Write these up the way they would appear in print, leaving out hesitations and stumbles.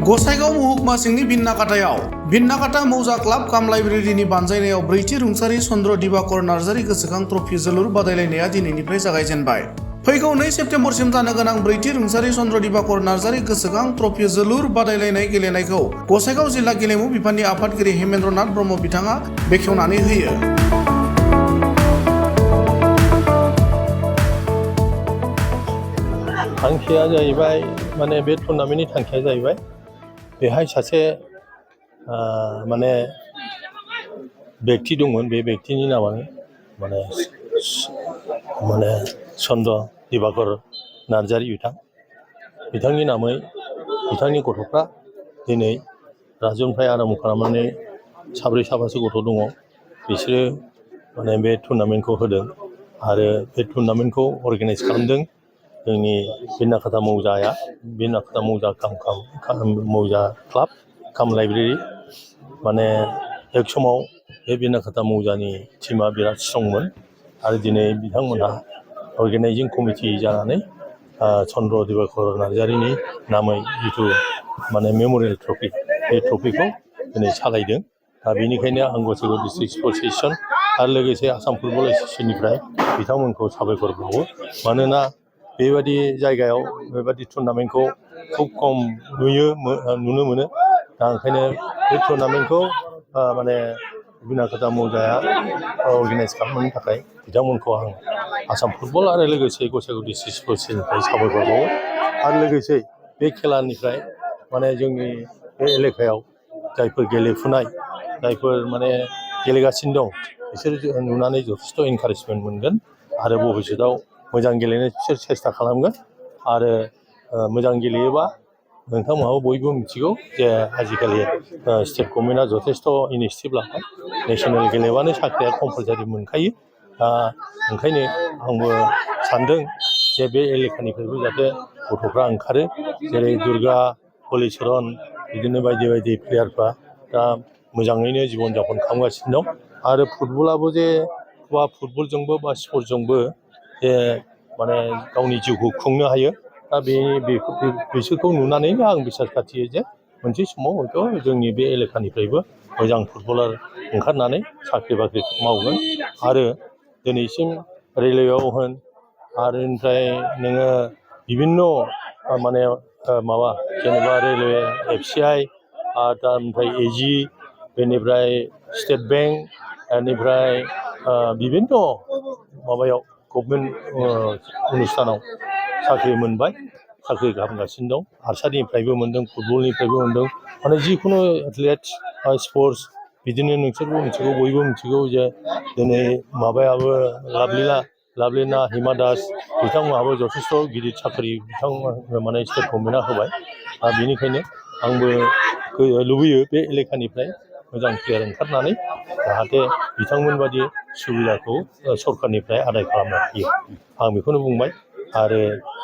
गसाइगाव महकुमा सिंनि भिन्नाकाटा मौजा क्लाब काम लाइब्रेरिनि बानजायनायाव ब्रैथि रुंसारि चन्द्र दिबाकर नार्जारि गोसोखां ट्रफि जोलुर बादायलायनाया दिनैनिफ्राय जागायजेनबाय। फैगौ 2 सेप्तेम्बरसिम जानो गोनां ब्रैथि रुंसारि चन्द्र दिबाकर नार्जारि गोसोखां ट्रफि जोलुर बादायलायनाय गेलेनायखौ गसाइगाव जिल्ला गेलेमु बिफाननि आफादगिरि हेमेन्द्रनाथ ब्रह्म बिथाङा बेखेवनानै होयो। थांखिया जाहैबाय माने बे टुर्नामेन्टनि थांखिया जाहैबाय बेहाय सासे माने व्यक्ति दंमोन। बे व्यक्तिनि नामानो माने चन्द्र दिबाकर नार्जारि बिथांनि नामै बिथांनि गथ'फ्रा दिनै राजौनिफ्राय आराम्भ खालामनानै साब्रैसो गथ' दङ। बिसोरो माने बे टुर्नामेन्टखौ होदों आरो बे टुर्नामेन्टखौ अर्गानाइज खालामदों जोंनि भिन्नाकाटा मौजा मौजा क्लाब काम लाइब्रेरि। माने एक समाव बे भिन्नाकाटा मौजानि टिमा बिराद स्ट्रंमोन आरो दिनै बिथांमोनहा अर्गानाइजिं कमिटि जानानै चन्द्र दिबाकर नार्जारिनि नामै जिथु माने मेमरियेल ट्रफि बे ट्रफिखौ दिनै सालायदों। दा बेनिखायनो आं गसाइगाव डिस्ट्रिक्ट स्पर्ट्स एस'सियेसन आरो लोगोसे आसाम फुटबल एस'सियेसननिफ्राय बिथांमोनखौ साबायखर बावो। मानोना बेबादि जायगायाव बेबादि टुर्नामेन्टखौ खुब खम नुनो मोनो। दा ओंखायनो बे टुर्नामेन्टखौ माने भिन्नाकाटा मौजाया अर्गानाइज खालामनायनि थाखाय बिथांमोनखौ आं आसाम फुटबल आरो लोगोसे गसाइगाव डिस्ट्रिक्ट स्पर्ट्सनिफ्राय साबायखर बावो। आरो लोगोसे बे खेलानिफ्राय माने जोंनि बे एलेकायाव जायफोर गेलेफुनाय जायफोर माने गेलेगासिनो दं बिसोर नुनानै जथेस्थ' इनकारेजमेन्ट मोनगोन आरो भबिष्यताव मोजां गेलेनो बिसोर सेस्था खालामगोन। आरो मोजां गेलेयोबा नोंथांमोनहाबो बयबो मिथिगौ जे आजिखालि स्टेट गभर्नमेन्टआ जथेस्थ' इनिसिएटिभ लाबाय। नेसनेल गेलेबानो साख्रिया कम्पालसारि मोनखायो। दा ओंखायनो आंबो सानदों जे बे एलेकानिफ्रायबो जाहाथे गथ'फ्रा ओंखारो, जेरै दुर्गा हलिचरन बिदिनो बायदि बायदि प्लेयारफ्रा दा मोजाङैनो जिबन जापन खालामगासिनो दं। आरो फुटबलाबो जे फुटबलजोंबो बा स्पर्टसजोंबो जे माने गावनि जिउखौ खुंनो हायो। दा बिसोरखौ नुनानैनो आं बिसास खाथियो जे मोनसे समाव हयथ' जोंनि बे एलेकानिफ्रायबो मोजां फुटबलार ओंखारनानै साख्रि बाख्रि मावगोन। आरो दिनैसिम रेलवेआव होन आरो ओमफ्राय नोङो बिभिन्न माने जेनेबा रेलवे FCI आरो दा ओमफ्राय AG बेनिफ्राय स्टेट बेंक बेनिफ्राय बिभिन्न माबायाव गभर्नमेन्ट अनुस्थानाव साख्रि मोनबाय, साख्रि खालामगासिनो दं। आर्सारिनिफ्रायबो मोनदों, फुटबलनिफ्रायबो मोनदों। माने जिखुनु एथलेटिक्स स्पर्ट्स बिदिनो नोंसोरबो मिथिगौ, बयबो मिथिगौ जे दिनै माबायाबो लाभलिना हिमा दास बिथांमोनहाबो जथेस्थ' गिदिर साख्रि बिथांमोन माने स्टेट गभर्नमेन्टआ होबाय। दा बेनिखायनो आंबो लुबैयो बे एलेकानिफ्राय मोजां प्लेयार ओंखारनानै जाहाथे बिथांमोन बादि सुबिदाखौ सरकारनिफ्राय आदाय खालामनो हायो। आं बेखौनो बुंबाय। आरो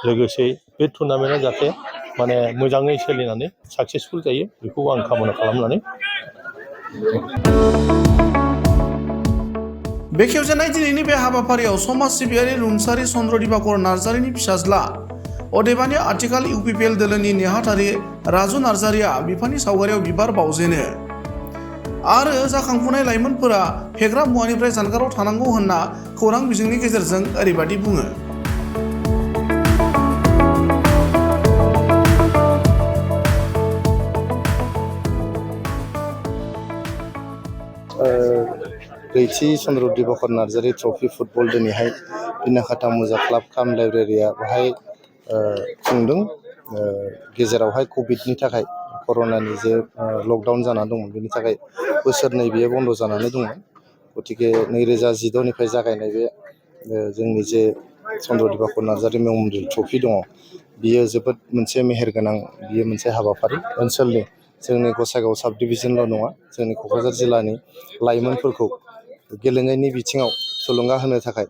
लोगोसे बे टुर्नामेन्टआ जाहाथे माने मोजाङै सोलिनानै साक्सेसफुल जायो बेखौ आं कामना खालामनानै बेखेवजेननाय दिनैनि बे हाबाफारियाव समाज सिबियारि रुंसारि चन्द्र दिबाकर नार्जारिनि फिसाज्ला अदेबानि आथिखाल UPPL दोलोनि नेहाथारि राजु नार्जारिया बिफानि सावगारियाव बिबार बावजेनो आरो जाखांफुनाय लाइमोनफोरा फेग्रा मुवानिफ्राय जानगाराव थानांगौ होनना खौरां बिजोंनि गेजेरजों ओरैबादि बुङो। ब्रैथि चन्द्र दिबाकर नार्जारि ट्रफि फुटबल दिनैहाय भिन्नाकाटा मौजा क्लाब काम लाइब्रेरिया बेहाय खुंदों। गेजेरावहाय कभिडनि थाखाय कर'नानि जे लकडाउन जानानै दंमोन बेनि थाखाय बोसोरनै बेयो बन्द' जानानै दंमोन। गतिके 2016निफ्राय जागायनाय बे जोंनि जे चन्द्र दिबाकर नार्जारि मेमरियेल ट्रफि दङ बियो जोबोद मोनसे मेहेरगोनां, बियो मोनसे हाबाफारि ओनसोलनि जोंनि गसाइगाव साब डिभिजनल' नङा जोंनि क'क्राझार जिल्लानि लाइमोनफोरखौ गेलेनायनि बिथिङाव थुलुंगा होनो थाखाय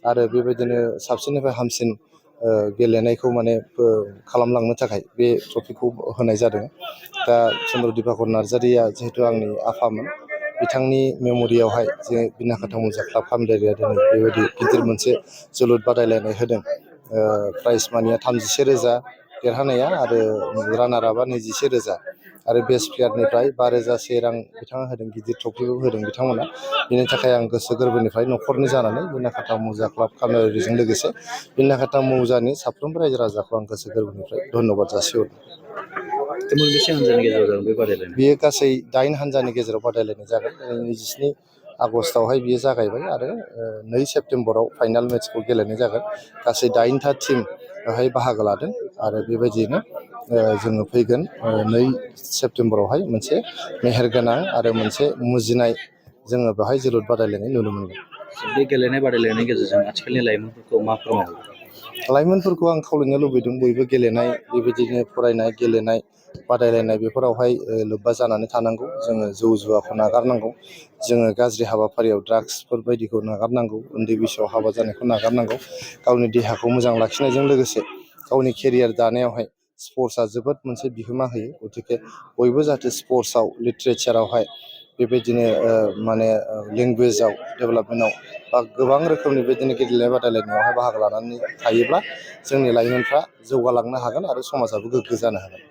आरो बेबायदिनो साबसिननिफ्राय हामसिन गेलेनायखौ माने खालामलांनो थाखाय बे ट्रफिखौ होनाय जादों। दा चन्द्र दिबाकर नार्जारिया जिहेतु आंनि आफामोन, बिथांनि मेम'रियावहाय जे भिन्नाकाटा मौजा क्लाब काम लाइब्रेरिया दिनै बेबायदि गिदिर मोनसे जोलुर बादायलायनाय होदों। प्राइज मानिया 31,000 देरहानाया आरो रानार आपआ 21,000 आरो बेस्ट प्लेयारनिफ्राय 5,000 रां बिथाङा होदों, गिदिर ट्रफिबो होदों बिथांमोना। बेनि थाखाय आं गोसो गोरबोनिफ्राय न'खरनि जानानै बिनाकाटा मौजा क्लाब कामलाइबारिजों लोगोसे बिनाकाटा मौजानि साफ्रोमबो रायजो राजाखौ आं गोसो गोरबोनिफ्राय धन्यबाद जासिहरो। मोनबेसे हानजानि गेजेराव जागोन बे बादायलायनाय? बेयो गासै 8 हानजानि गेजेराव बादायलायनाय जागोन। 27 आगस्टआवहाय बियो जागायबाय आरो 2 सेप्तेम्बराव फाइनाल मेट्सखौ गेलेनाय जागोन। गासै 8था टिम बेवहाय बाहागो लादों आरो बेबायदियैनो जोङो फैगोन 2 सेप्तेम्बरावहाय मोनसे मेहेरगोनां आरो मोनसे मुजिनाय जोङो बेवहाय जोलुर बादायलायनाय नुनो मोनगोन। बे गेलेनाय बादायलायनायनि गेजेरजों आथिखालनि लाइमोनफोरखौ मा फोरमायगोन? लाइमोनफोरखौ आं खावलायनो लुबैदों बयबो गेलेनाय, बेबायदिनो फरायनाय, गेलेनाय, बादायलायनाय बेफोरावहाय लोब्बा जानानै थानांगौ। जोङो जौ जुवाखौ नागारनांगौ। जोङो गाज्रि हाबाफारियाव ड्राग्सफोर बायदिखौ नागारनांगौ। उन्दै बैसोआव हाबा जानायखौ नागारनांगौ। गावनि देहाखौ मोजां लाखिनायजों लोगोसे गावनि केरियार दानायावहाय स्पर्ट्सआ जोबोद मोनसे बिहोमा होयो। गतिके बयबो जाहाथे स्पर्ट्सआव, लिटारेचारावहाय बेबायदिनो लेंगुवेजाव डेभेलपमेन्टआव बा गोबां रोखोमनि बेबायदिनो गेलेनाय बादायलायनायावहाय बाहागो लानानै थायोब्ला जोंनि लाइमोनफ्रा जौगालांनो हागोन आरो समाजाबो गोग्गो जानो हागोन।